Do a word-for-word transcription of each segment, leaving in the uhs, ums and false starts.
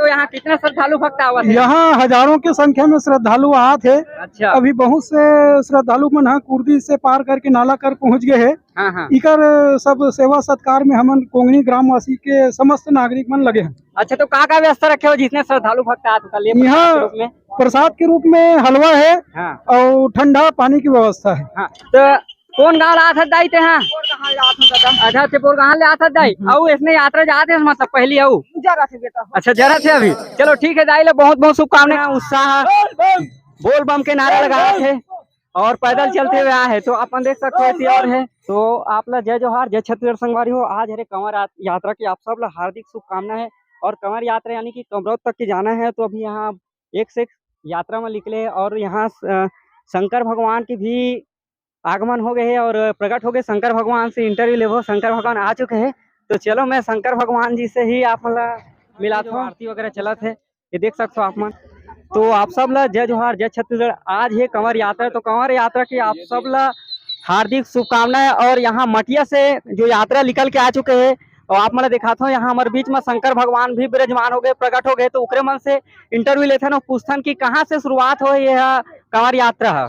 तो यहाँ कितना श्रद्धालु भक्त आवत हे? यहाँ हजारों के संख्या में श्रद्धालु आत हे। अच्छा। अभी बहुत से श्रद्धालु मन ह कुर्दी से पार करके नाला कर पहुँच गए हे। हाँ, हाँ। इकर सब सेवा सत्कार में हमन कोंगनी ग्रामवासी के समस्त नागरिक मन लगे हैं। अच्छा, तो का का व्यवस्था रखे हो जितने श्रद्धालु भक्त आत हे कल ये यहाँ प्रसाद के रूप में? प्रसाद के रूप में हलवा है। हाँ। और ठंडा पानी की व्यवस्था है। हाँ, तो कौन गांव ले आत हस दाई ते? हाँ, अच्छा, ते पोर गांव ले आत हस दाई। हम्म। अउ इसने यात्रा जात हे, मतलब, पहली अउ? जरा से बेटा। अच्छा, जरा से अभी। चलो, ठीक है दाई, ले बहुत बहुत शुभकामना, उत्साह, बोल बम के नारा लगा थे और पैदल चलते हुए आए हैं। तो अपन देख सकते हो, एती और है। तो आप ला जय जोहार, जय छत्तीसगढ़ संगवारी हो। आज हरे कंवर या-, यात्रा की आप सब ला हार्दिक शुभकामना है। और कंवर यात्रा यानी कि कमरौद तक के जाना है, तो अभी यहाँ एक से एक यात्रा में निकले और यहाँ स-, अ, शंकर भगवान की भी आगमन हो गए हे और प्रकट हो गए। शंकर भगवान से interview लेबो, शंकर भगवान आ चुके हैं। तो चलो, मैं शंकर भगवान जी से ही आप मन ला मिलात हूँ। आरती वगैरह चलत है, ये देख सकते हो आप मन। तो आप सब ला जय जोहार, जय छत्तीसगढ़। आज हे कंवर यात्रा, तो कंवर यात्रा की आप सब ला हार्दिक शुभकामनाएं। और यहाँ मटिया से जो यात्रा निकल के आ चुके हैं, और आप मन ला दिखात हूँ, यहाँ हमारे बीच में शंकर भगवान भी विराजमान हो गए, प्रकट हो गए। तो उकरे मन से interview लेथन और पूछथन कि कहाँ से शुरुआत हो ये कंवर यात्रा है।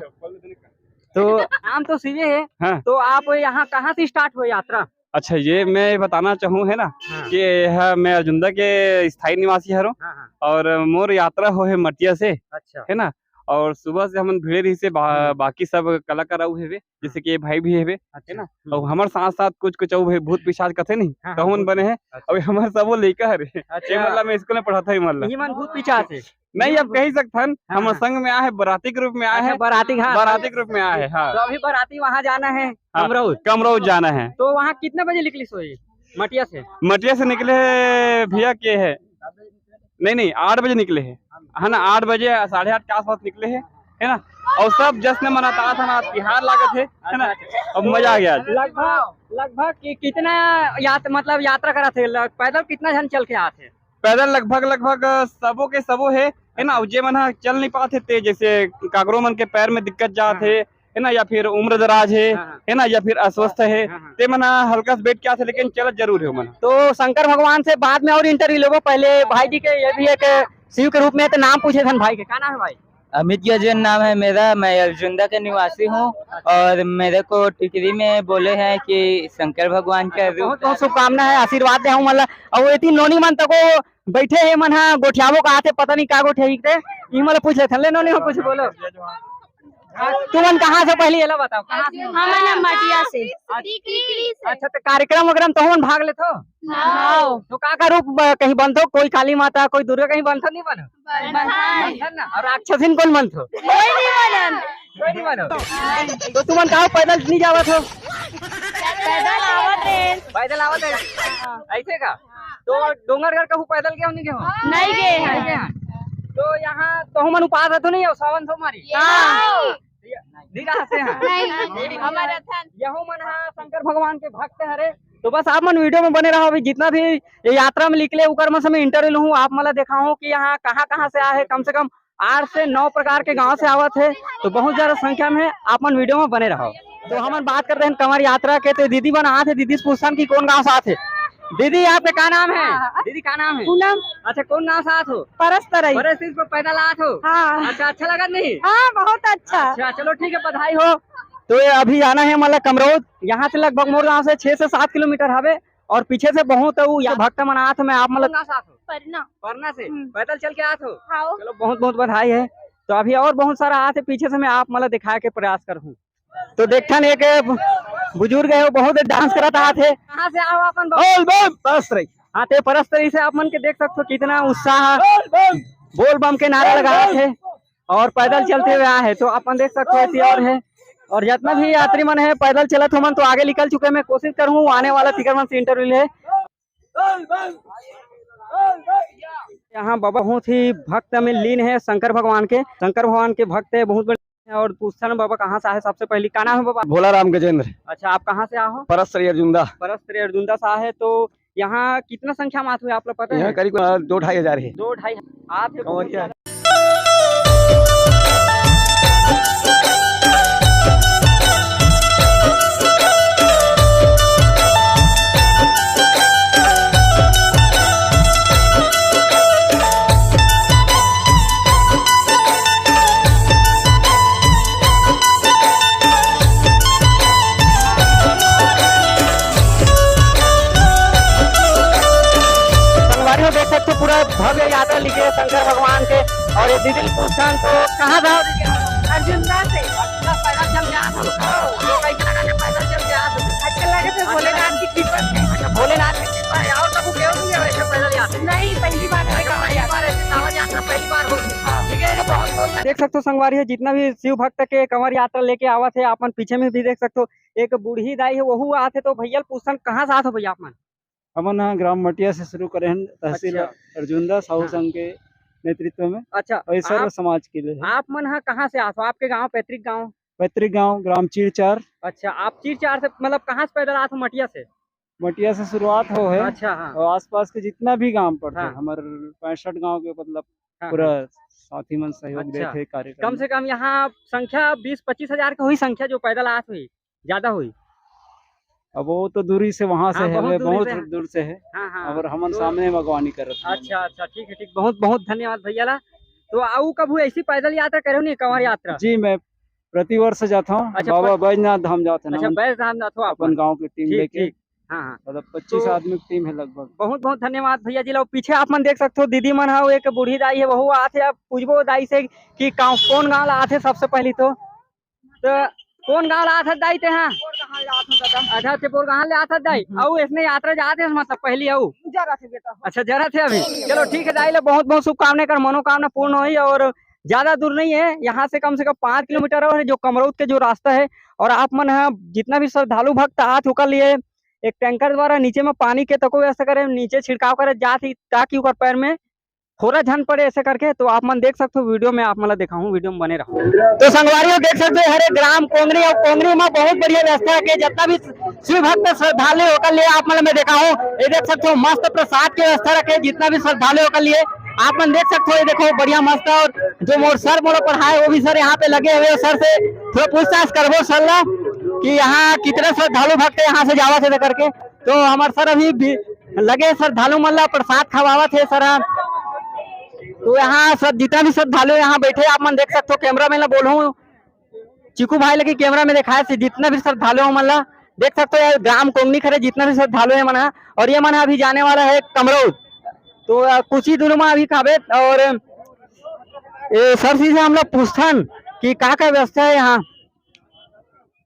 तो नाम तो शिवे है। हाँ। तो आप यहाँ कहाँ से start हुए यात्रा? अच्छा, ये मैं बताना चाहूँ, है ना, हाँ। कि यह मैं अर्जुंदा के स्थायी निवासी हरों। हाँ, हाँ। और मोर यात्रा हो है मटिया से, अच्छा। है ना, और सुबह से हमन भिड़े रही से बा-, हम्म। बाकी सब कलाकार अउ हेवे, जैसे हाँ। कि ये भाई भी हेवे, अच्छा। है ना, हम्म। और हमारे साथ साथ कुछ कुछ अउ भी भूत पिशाच कथे नहीं, हाँ, तो हाँ, हमन भूत बने हैं। अच्छा। अभी हमारे सब वो लइका हरे। अच्छा। ये मतलब मैं स्कूल में पढ़ाता ही मतलब। ये मन भूत पिशाच है। नहीं, अब कही सकथन, हाँ, हमर हाँ। संग में आए हे, बराती के रूप में आए अच्छा, हे। बराती, हाँ। बराती के रूप में आए हे, हाँ। तो अभी बराती वहाँ जाना है, हाँ, कमरौद। कमरौद जाना है। तो वहाँ कितने बजे निकली सोई, मटिया से? मटिया से निकले हे भैया के है, नहीं, नहीं, आठ बजे निकले हे, है ना, आठ बजे, साढ़े आठ के आसपास निकले हे, है ना, और सब जश्न मनाता था ना, तिहार लागत है, है ना, अब मजा आ गया आज। लगभग, लगभग कि-, कितना यात-, मतलब यात्रा करा थे, लग-, पैदल कितना झन चल के आते? पैदल लगभग, लगभग सबो के सबो हे, है ना, अच्छा। जे मन ह चल नहीं पात हे, ते जैसे काकरो मन के पैर में दिक्कत जात हाँ, हे, हाँ। है ना, या फिर उम्र दराज हे, हाँ, हाँ। है ना, या फिर अस्वस्थ हे, हाँ, हाँ। ते मन ह हल्का से बैठ के आथे, लेकिन चलत जरूर हे ओमन। तो शंकर भगवान से बाद में और interview लेबो, पहले भाई जी के ये भी एक शिव के रूप में तो नाम पूछे थन भाई के, का नाम है भाई? अमित गजेंद्र नाम है मेरा, मैं अर्जुंदा का निवासी हूँ और मेरे को टिकरी में बोले हैं कि शंकर भगवान का रूप बहुत, बहुत शुभकामना है, आशीर्वाद दे हूँ मतलब। और एती नोनी मन तको बैठे हे, मन हा गोठियाबो का आथे, पता नहीं का गोठियाही ते, ई मन पूछ लेथन। ले नोनी हो, कुछ बोलो। हाँ, तुमन कहाँ से, पहले ये ला बताओ, कहाँ से? हमन ह मटिया से। अच्छा, तो कार्यक्रम वगैरह में तो हमन भाग लेथो? हाँ। तो का का रूप ब-, कहीं बनथो? कोई काली माता, कोई दुर्गा कहीं बनथो, नहीं बनो? बनथन। बनथन ना? और राक्षसिन कौन बनथो? कोई नहीं बनन। कोई नहीं बनो। तो तुमन का पैदल नहीं जावत हो? पैदल आवत हे। पैदल आवत हे? ऐसे का? तो डोंगरगढ़ कहूँ पैदल गए हो, नहीं गए हो? नहीं गए हैं। नहीं गए हैं। तो यहाँ तो हमन उपास रहतो नहीं हो, सावन सोमवारी? हाँ। दिखा से हैं। नहीं, हमारा था। यहू मन हा शंकर भगवान के भक्त हरे। तो बस आप मन video में बने रहो, अभी जितना भी ये यात्रा में निकले उकर मन से मैं interview लूँ, आप मला दिखाओ कि यहाँ कहाँ कहाँ से आए हैं, कम से कम आठ से नौ प्रकार के गांव से आवत हे, तो बहुत ज्यादा संख्या में आप मन video में बने रहो। तो हमन बात करते हैं कंवर यात्रा के, तो दीदी मन आत हे, दीदी से पूछथन कि कौन गांव से आत हे। दीदी, आपके का नाम है? हाँ। दीदी, का नाम है? पूनम। अच्छा, कौन गांव से आत हो? परस तरई। परस तरई से पैदल आत हो? हाँ। अच्छा, अच्छा लगा नहीं? हाँ, बहुत अच्छा। अच्छा, चलो ठीक है, बधाई हो। तो ये अभी जाना है मतलब कमरौद, यहाँ से लगभग मोर गांव से छह से सात किलोमीटर हवे और पीछे से बहुत उ या भक्त मन आत हे, मैं आप मतलब कौन गांव से आत हो? परना। परना से? हम्म। पैदल चल के आत हो? हाँ। चलो, बहुत बहुत बधाई है। तो अभी और बहुत सारा आत हे पीछे से, मैं आप मतलब दिखाए के प्रयास करहूँ। तो देखथन एक बु-, बुजुर्ग है, वो बहुत dance करत आत हे। कहाँ से आओ अपन बाबू? बोल बम, परस तरई। हाँ, ते परस तरई से आप मन के देख सकते हो कितना उत्साह, बोल बम। बोल बम के नारा बोल लगा बम। आत हे और पैदल चलते हुए आए हैं। तो अपन देख सकते हो ऐसी और है, और जितना भी यात्री मन है पैदल चलत हो मन तो आगे निकल चुके। मैं कोशिश करूँ आने वाला तिकर मन से interview ले। यहाँ बाबा बहुत ही भक्त में लीन है शंकर भगवान के, शंकर भगवान के भक्त है, बहुत बड़े हैं। और पूछथन बाबा कहाँ से आए, सबसे पहले का नाम है बाबा? भोला राम गजेंद्र। अच्छा, आप कहाँ से आए हो? परस तरई अर्जुंदा। परस तरई अर्जुंदा से आए हैं, तो यहाँ कितना संख्या में आत हुए आप लोग पता यहाँ है? करीब, अ, दो ढाई हजार है। दो ढाई आत हे। कंवरिया। भव्य यात्रा निकले शंकर भगवान के। और ये दीदी पूछन तो कहाँ जाओ दीदी? अर्जुंदा से। अर्जुंदा पैदल चल के आत हो। तो कैसे लगा कि पैदल चल के आत हो? अच्छा लगे थे भोलेनाथ की कृपा से। अच्छा, भोलेनाथ की कृपा है। और कभी गए नहीं है वैसे पैदल यात्रा? नहीं, पहली बार है। अच्छा, पहली बार है, सावन यात्रा पहली बार हो। ठीक है, तो बहुत बहुत देख सकते हो संगवारी हो, जितना भी शिव भक्त के कंवर यात्रा लेके आवत हे, आप मन पीछे में भी देख सकते हो, एक बूढ़ी दाई है, वहू आत हे। तो भैया पूछन, कहाँ से आत हो भैया आप मन? हमन ह ग्राम मटिया से शुरू करे हन, तहसील अच्छा। अर्जुंदा साहू हाँ। संघ के नेतृत्व में। अच्छा, और ये सर्व आप, समाज के लिए है। आप मन ह कहाँ से आत हो? आपके गांव, पैतृक गांव? पैतृक गांव ग्राम चीरचार। अच्छा, आप चीरचार से, मतलब, कहाँ से पैदल आत हो? मटिया से? मटिया से शुरुआत हो है। अच्छा, हाँ। और आसपास के जितना भी गांव पड़थे, हाँ। हमर पैंसठ गांव के, मतलब, हाँ, पूरा हाँ। साथी मन सहयोग अच्छा। देथे कार्यक्रम कम से में। कम यहाँ संख्या बीस पच्चीस हजार के हुई, संख्या जो पैदल आत हुई, ज्यादा हुई। अब वो तो दूरी से वहाँ से हाँ, है, बहुत वे दूरी बहुत से है। दूर से है। हाँ, हाँ। और हमन तो सामने में अगवानी करत हन। अच्छा, अच्छा, ठीक है, ठीक, बहुत बहुत धन्यवाद भैया ला। तो आऊ कभू ऐसी पैदल यात्रा करे हो नहीं, कंवर यात्रा? जी, मैं प्रतिवर्ष जाता हूँ, अच्छा, बाबा पर- बैजनाथ धाम जाते हैं अच्छा, हमन, बैजनाथ धाम जाते हो आप? अपन गांव के टीम ठीक, लेके। ठीक। हाँ, हाँ। मतलब पच्चीस तो आदमी की टीम है लगभग। बहुत बहुत धन्यवाद भैया जी ला। पीछे आप मन देख सकते हो, दीदी मन हा, एक बूढ़ी दाई है, वहू आत हे। अब पूछबो दाई से कि गाँव, कौन गाँव ला आत हे सबसे पहली तो। तो कौन गाँव ला आत हे दाई ते? हाँ, अच्छा, ते बोर गाँव ले आत हे दाई। हम्म। अउ इसने यात्रा जात हे, मतलब, पहली अउ? जा रहा थे बेटा। अच्छा, जा रहा थे अभी। चलो ठीक है दाई ला, बहुत बहुत शुभकामनाएं कर, मनोकामना पूर्ण होई। और ज्यादा दूर नहीं है यहाँ से, कम से कम पाँच किलोमीटर और है जो कमरौद के जो रास्ता है। और आप मन ह जितना भी श्रद्धालु भक्त आत ओकर लिए एक टैंकर द्वारा नीचे में पानी के तको व्यवस्था करे, नीचे छिड़काव करे जात ही, ताकि ओकर पैर में फोरा झन पड़े ऐसे करके। तो आप मन देख सकते हो वीडियो में, आप मन ला दिखाऊं, वीडियो में बने रहो। तो संगवारी हो देख सकते हो, हरे ग्राम कोंगरी और कोंगरी में बहुत बढ़िया व्यवस्था है कि जितना भी शिव भक्त श्रद्धालु ओकर लिए आप मन ला मैं दिखाऊं, ये देख सकते हो मस्त प्रसाद की व्यवस्था रखे, जितना भी श्रद्धालु ओकर लिए आप मन देख सकते हो। ये देखो बढ़िया मस्त, और जो मोर सर मोला पढ़ाए वो भी सर यहाँ पे लगे हुए हैं। सर से थोड़ा पूछताछ करबो सर ला कि यहाँ कितने श्रद्धालु भक्त यहाँ से जावत हे करके। तो हमार सर अभी भी लगे श्रद्धालु मन ला प्रसाद खवावत हे सर। तो यहाँ सब जितना भी श्रद्धालु यहाँ बैठे, आप मन देख सकते हो, कैमरा मैन ला बोलूँ, चिकू भाई लगे कैमरा में दिखाए से जितना भी श्रद्धालु मन ला देख सकते हो, ये ग्राम कोंगनी खरे जितना भी श्रद्धालु है मन ह, और ये मन ह अभी जाने वाला है कमरौद। तो अ, कुछ ही दूर में अभी खाबे और ए, सर जी से हम लोग पूछथन कि का का व्यवस्था है यहाँ।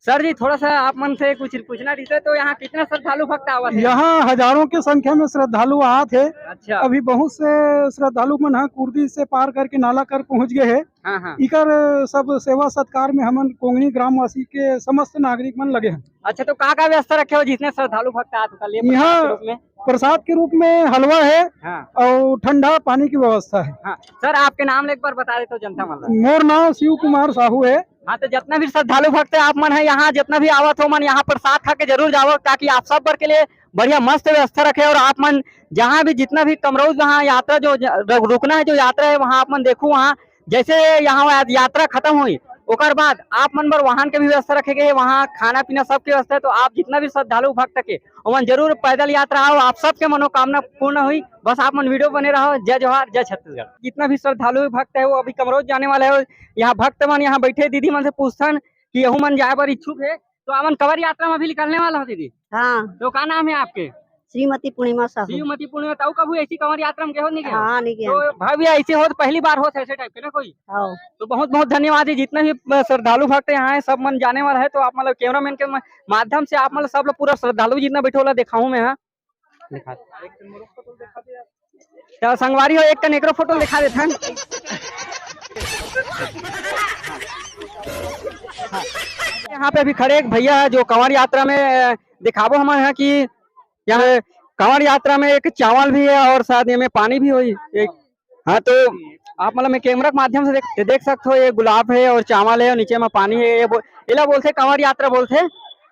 सर जी, थोड़ा सा आप मन से कुछ पूछना रहिस तो, यहाँ कितना श्रद्धालु भक्त आवत हे? यहाँ हजारों के संख्या में श्रद्धालु आत हे। अच्छा। अभी बहुत से श्रद्धालु मन ह कुर्दी से पार करके नाला कर पहुँच गए हे। हाँ, हाँ। इकर सब सेवा सत्कार में हमन कोंगनी ग्रामवासी के समस्त नागरिक मन लगे हन। अच्छा, तो का का व्यवस्था रखे हो जितने श्रद्धालु भक्त आत ओकर लिए यहाँ प्रसाद के रूप में? प्रसाद के रूप में हलवा है हाँ। और ठंडा पानी की व्यवस्था है। हाँ। सर, आपके नाम ले एक बार बता देते हो जनता मन ला। मोर नाम शिव कुमार साहू है। हाँ, तो जितना भी श्रद्धालु भक्त है, आप मन है यहाँ, जितना भी आवत हो मन, यहाँ प्रसाद खा के जरूर जाओ, ताकि आप सब बर के लिए बढ़िया मस्त व्यवस्था रखे। और आप मन जहाँ भी, जितना भी कमरौद वहाँ यात्रा जो ज-, रु-, रुकना है, जो यात्रा है, वहाँ आप मन देखो, वहाँ जैसे यहाँ या-, यात्रा खत्म हुई, ओकर बाद आप मन बर वाहन के भी व्यवस्था रखे गए है, वहाँ खाना पीना सबके व्यवस्था है। तो आप जितना भी श्रद्धालु भक्त के, ओमन जरूर पैदल यात्रा आओ, आप सबके मनोकामना पूर्ण हुई। बस आप मन वीडियो बने रहो। जय जोहार, जय छत्तीसगढ़। जितना भी श्रद्धालु भक्त है, वो अभी कमरौद जाने वाला है। यहाँ भक्त मन यहाँ बैठे, दीदी मन से पूछथन कि यहू मन जाए बर इच्छुक है, तो आप मन कंवर यात्रा में अभी निकलने वाला हो दीदी? हाँ। तो का नाम है आपके? श्रीमती पूर्णिमा साहू। श्रीमती पूर्णिमा, तो कभू ऐसी कंवर यात्रा में गए हो, नहीं गए हो? हाँ, नहीं गए। तो भव्य ऐसे हो तो पहली बार हो ऐसे टाइप के ना कोई? हाँ। तो बहुत बहुत धन्यवाद है जितना भी श्रद्धालु भक्त यहाँ है, सब मन जाने वाला है। तो आप मतलब कैमरामैन के म-, माध्यम से आप मतलब सब लोग पूरा श्रद्धालु जितना बैठे वाला दिखाऊं मैं यहाँ। दिखा। तो संगवारी हो, एक कन एकरो फोटो दिखा देथन। यहाँ पे अभी खड़े एक भैया है जो कंवर यात्रा में, अ, दिखाबो हमन है कि यहाँ कंवर यात्रा में एक चावल भी है और शायद ये में पानी भी होई। एक, हाँ, तो आप मतलब मैं कैमरा के माध्यम से देख, देख सकते हो, ये गुलाब है और चावल है और नीचे में पानी है। ये बो-, एला बोलथे कंवर यात्रा बोलथे।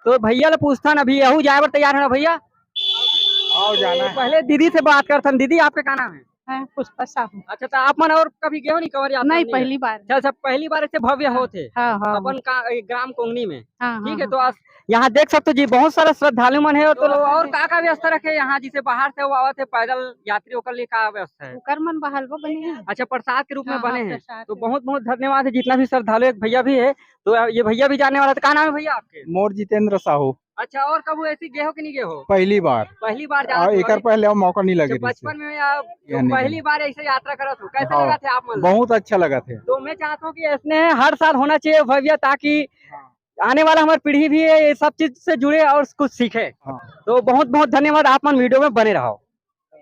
तो भैया ला पूछथन, अभी यहू जाए बर तैयार है ना भैया? आओ, जाना तो है। पहले दीदी से बात करथन। दीदी, आपके का नाम है? हाँ, पुष्पा साहू। अच्छा, तो आप मन और कभी गए हो नहीं कंवर यात्रा नहीं, नहीं है? पहली बार। अच्छा, अच्छा, पहली बार ऐसे भव्य होत है। हाँ, हाँ। अपन का, ए, ग्राम कोंगनी में। हाँ, ठीक हाँ, है, हाँ। तो आज यहाँ देख सकते हो जी, बहुत सारा श्रद्धालु मन है। तो और का का व्यवस्था रखे यहाँ, जिसे बाहर से वो आवत है पैदल यात्री, ओकर लिए का व्यवस्था है? ओकर मन बहलवा बने हैं। अच्छा, प्रसाद के रूप में हाँ, बने हाँ, हैं। प्रसाद तो के बहुत बहुत धन्यवाद है जितना भी श्रद्धालु, एक भैया भी है, तो ये भैया भी जाने वाला था। का नाम है भैया आपके? मोर जितेंद्र साहू। अच्छा, और कभू ऐसी गे हो कि नहीं गे हो? पहली बार। पहली बार आ, जात हो, एकर है? पहले हम मौका नहीं अच्छा, लगे रहिसे। बचपन में आप या नहीं। पहली बार ऐसे यात्रा करत हो, कैसे हाँ, लगा थे आप मन? बहुत अच्छा लगा थे। तो मैं चाहता हूँ कि ऐसने हर साल होना चाहिए भैया, ताकि आने वाला हमारी पीढ़ी भी ये सब चीज से जुड़े और कुछ सीखे। हाँ। तो बहुत बहुत धन्यवाद, आप मन वीडियो में बने रहो।